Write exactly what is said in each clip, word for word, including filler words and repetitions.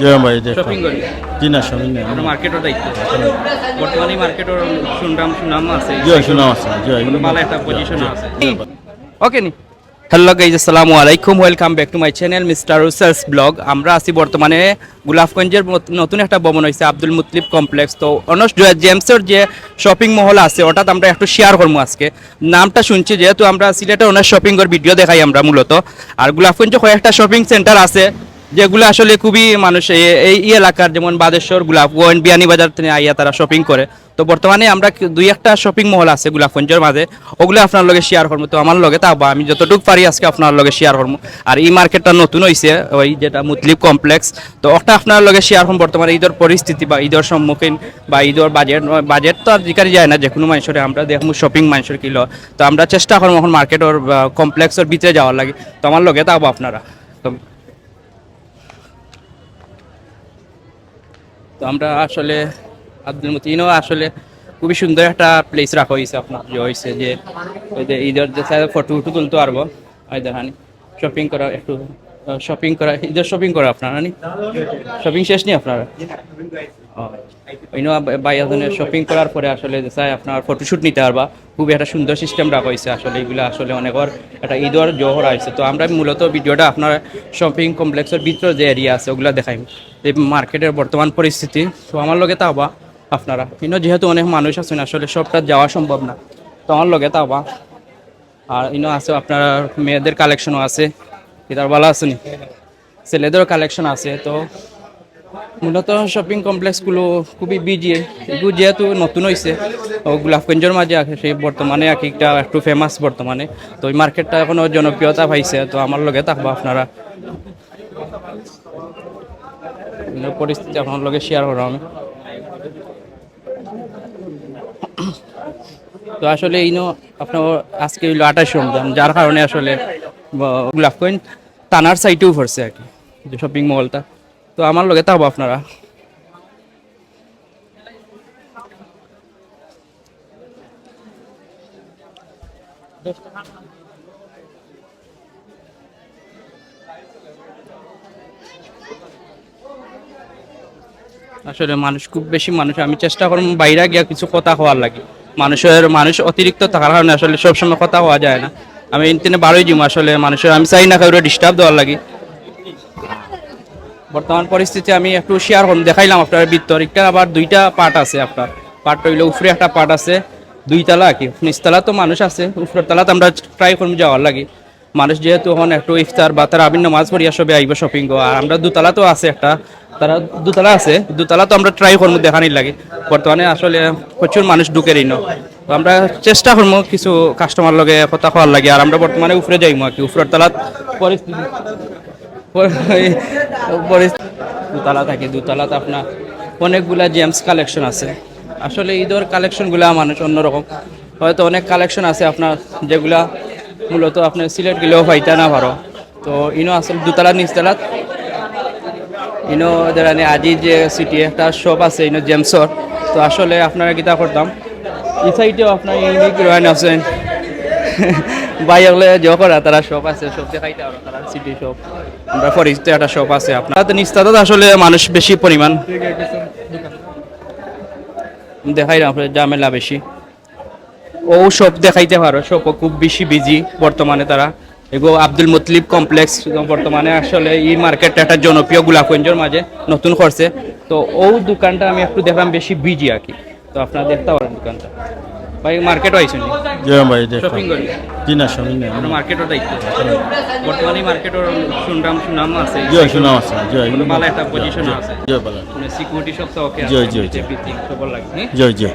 জি ভাই, দেখো। শপিং করি? জি না, শপিং নেই। আমরা মার্কেটের দায়িত্ব। বর্তমানে মার্কেটের সুনাম, সুনাম আছে। জি, সুনাম আছে। জি, মানে ভালো একটা পজিশন আছে। জি, ভাই। ওকে নি। হ্যালো গাইজ, আসসালামু আলাইকুম। Welcome back to my channel, mister রুসেলস ব্লগ। আমরা আছি বর্তমানে গোলাপগঞ্জের মত-, নতুন একটা ভবন হইছে আব্দুল মুতলিব কমপ্লেক্স। তো অনস জে-, জেমসের যে শপিং মহল আছে, ওটাত আমরা একটু শেয়ার করবো আজকে। নামটা শুনছি, যেহেতু আমরা সিলেটে অনেক শপিং এর ভিডিও দেখাই আমরা মূলত। আর গোলাপগঞ্জে কয়েকটা শপিং সেন্টার আছে, যেগুলো আসলে খুবই মানুষ এ-, এই, এই এলাকার, যেমন বাদেশ্বর, গোলাপগঞ্জ, বিয়ানীবাজার থেকে আইয়া তারা শপিং করে। তো বর্তমানে আমরা কি-, দুই একটা শপিং মহল আছে গোলাপগঞ্জের মাঝে, ওগুলো আপনার লগে শেয়ার করবো। তো আমার লগে থাকবা, আমি যতটুকু পারি আজকে আপনার লগে শেয়ার করবো। আর এই মার্কেটটা নতুন হইছে, ওই যেটা মুতলিব কমপ্লেক্স, তো ওটা আপনার লগে শেয়ার করবো বর্তমানে ঈদের পরিস্থিতি বা ঈদের সম্মুখীন বা ঈদের বাজেট। বাজেট তো আর জিকারি যায় না, যে কোনো মানুষের আমরা দেখবো শপিং মানুষের কিলো। তো আমরা চেষ্টা করবো এখন মার্কেটের, আহ, কমপ্লেক্সের ভিতরে যাওয়ার লাগি। তো আমার লগে থাকবো আপনারা। তো তো আমরা আসলে আব্দুল মতিনও আসলে খুবই সুন্দর একটা প্লেস রাখা হয়েছে আপনার, যে হয়েছে যে ওই যে ঈদের যে সাইডে ফটো উটো তুলতে পারবো। এই দেখানি শপিং করা একটু, আহ, শপিং করা, ঈদের শপিং করা আপনারা নি? শপিং শেষ নি আপনারা? ও, ইনো ভাই এখানে শপিং করার পরে আসলে যে চাই আপনার ফটোশুট নিতে পারবা। খুবই একটা সুন্দর সিস্টেম রাখা হয়েছে আসলে। এগুলা আসলে অনেকর একটা ঈদর জোহর আইছে। তো আমরা মূলত ভিডিওটা আপনার শপিং কমপ্লেক্সের ভিতরে যে এরিয়া আছে ওগুলা দেখাই, এই মার্কেটের বর্তমান পরিস্থিতি। তো আমার লগে থাকবা আপনারা, ইনো যেহেতু অনেক মানুষ আছেন আসলে সবটা যাওয়া সম্ভব না। তো আমার লগে থাকবা। আর ইনো আছে আপনার মেয়েদের কালেকশনও আছে। কিতার ভালা আছেনি? ছেলেদেরও কালেকশন আছে। তো মূলত শপিং কমপ্লেক্সগুলো খুবই বিজি। এগুলো যেহেতু নতুন হইছে, ও গোলাপগঞ্জের মাঝে আছে, সেই বর্তমানে আর কি একটা একটু ফেমাস বর্তমানে। তো ওই মার্কেটটা এখনো জনপ্রিয়তা পাইছে। তো আমার লগে থাকবা আপনারা, বিভিন্ন পরিস্থিতি আপনার লগে শেয়ার করা আমি। তো আসলে ইনো আপনার আজকে হইলো আঠাশ রমজান, যার কারণে আসলে ব-, গোলাপগঞ্জ থানার সাইডেও পড়ছে আর কি, যে শপিং মলটা। তো আমার লগে থাকবো আপনারা। আসলে মানুষ, খুব বেশি মানুষ। আমি চেষ্টা করমু বাইরে গিয়া কিছু কথা কওয়ার লাগি। মানুষের, মানুষ অতিরিক্ত থাকার কারণে আসলে সবসময় কথা কওয়া যায় না। আমি ইনতিনে বারোই যিমু আসলে মানুষের, আমি চাই না কাউরে ডিস্টার্ব দেওয়ার লাগি। বর্তমান পরিস্থিতি আমি একটু শেয়ার করমু, দেখাইলাম আপনার ভিতর। একটা আবার দুইটা পার্ট আছে আপনার। পার্ট হইলো উপরে একটা পার্ট আছে, দুইতলা আর কি। নিচতলা তো মানুষ আছে, উপরের তলাত আমরা ট্রাই করমু যাওয়ার লাগি। মানুষ যেহেতু এখন একটু ইফতার বা তারাবির নামাজ পড়িয়া সবে আইবো শপিং গো। আর আমরা দোতলাতেও আছে একটা, তারা দোতলা আছে, দোতলা তো আমরা ট্রাই করমু দেখানির লাগি। বর্তমানে আসলে প্রচুর মানুষ ঢুকের ইনো। তো আমরা চেষ্টা করমু কিছু কাস্টমার লগে কথা কওয়ার লাগি। আর আমরা বর্তমানে উপরে যাইমু আর কি, উপরের তলাত পরিস্থিতি, পরি-, পরিস্থিতি, দোতলা থাকি, দোতলাত আপনার অনেকগুলা জেমস কালেকশন আছে। আসলে ঈদর কালেকশনগুলা মানুষ অন্যরকম, হয়তো অনেক কালেকশন আছে আপনার, যেগুলা মূলত আপনার সিলেট গেলেও পাইতা না পারো। তো ইনো আসলে দোতলা নিচতলাত, ইনো দেরানি আজি যে সিটি একটা শপ আছে ইনো জেমসর। তো আসলে আপনারা কিতা করতাম, এই সাইডেও আপনার ইউনিক রয়ান আছেন। ভাই হকলে যে করা তারা শপ আছে, শপ দেখাইতে পারো, তারা সিটি শপ। আমরা পরিচিত একটা শপ আছে আপনার। তো নিচতলাত আসলে মানুষ বেশি পরিমাণ। দেখাই না আপনার ঝামেলা বেশি। ও শপ দেখাইতে পারো, শপও খুব বেশি বিজি বর্তমানে তারা। এগো আব্দুল মুতলিব কমপ্লেক্স, বর্তমানে আসলে এই মার্কেটটা একটা জনপ্রিয় গোলাপগঞ্জের মাঝে নতুন করছে। তো ও দোকানটা আমি একটু দেখলাম বেশি বিজি আর কি। তো আপনারা দেখতে পারেন দোকানটা। ভাই মার্কেটও আইছেন নি? জি ভাই, দেখো। শপিং করি? জি না, শপিং নেই। আমরা মার্কেটের দায়িত্ব। বর্তমানে মার্কেটের সুনাম, সুনাম আছে। জি, সুনাম আছে। জি, মানে ভালো একটা পজিশন আছে। জি, ভালো। মানে সিকিউরিটি সব তো ওকে জি, আছে, জি, জি। এভরিথিং সব লাগে, হুম? জি, জি।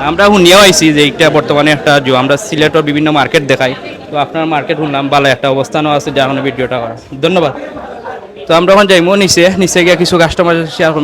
আমরা শুনিয়াও আইছি যে এটা বর্তমানে একটা যে আমরা সিলেটের বিভিন্ন মার্কেট দেখাই, তো আপনার মার্কেট শুনলাম ভালো একটা অবস্থানও আছে, যার কারণে ভিডিওটা করা। ধন্যবাদ। তো আমরা এখন যাইমু নিচে, নিচে গিয়া কিছু কাস্টমার শেয়ার করবো।